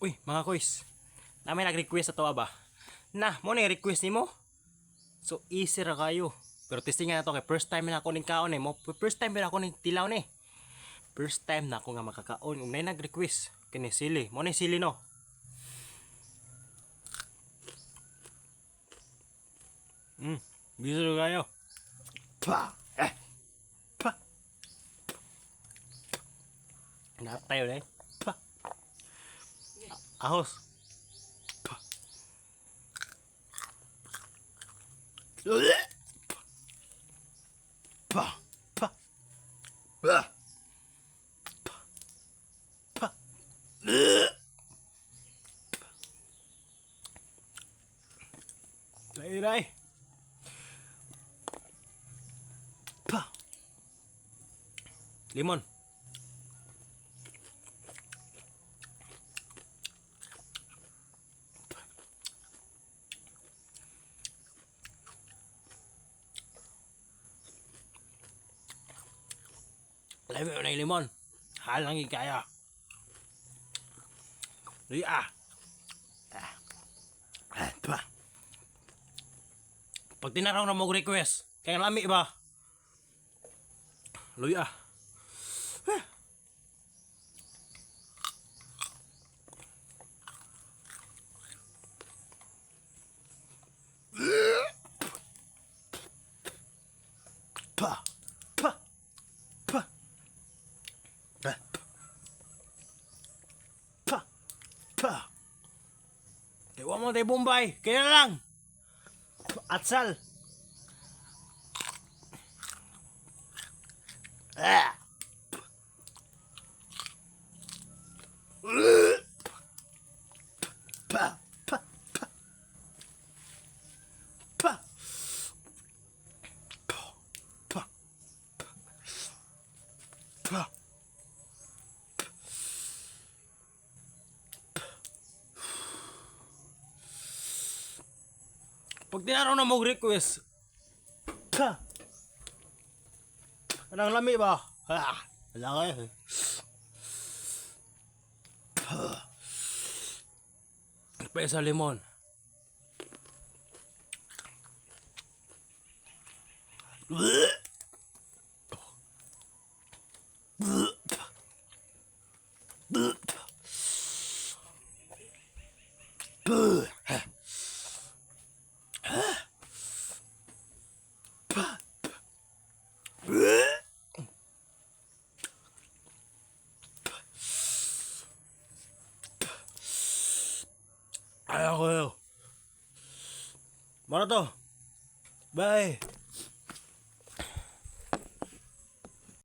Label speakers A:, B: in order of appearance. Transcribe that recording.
A: Uy, mga koys. Na may nag-request sa to ba? Na, mo na yung request nimo? So easy ra kayo. Pero testing nga na to kay first time na ako ning kaon eh. Mo first time na ako ning tilaw ni. First time na ako nga makakaon ug nay nag-request kini sili. Mo ni sili no. Biso ra kayo. Pa. Eh. Pa. Natayo na eh. Pa. Ahos. Pa. Pa. Pa. Pa. Pa. Đây đây. Pa. Limon. Lami na yung limon. Halang kaya. Di ah. Ah. Ah, pa. Pag tinaraw na mo request, kaya lami ba? Luya. Ah. Pa. Pa. Pa. Pa. Pa. Pa. Kaya wa mo tayo Bombay. Kaya na lang. Atsal. Ah. Pa. Pa. Pa. Pa. Pa. Pa. Pag tinaraw na mo request, pa. Anong lami ba? Ah, wala kayo. Pa sa limon. Ayaw ko. Mara to. Bye.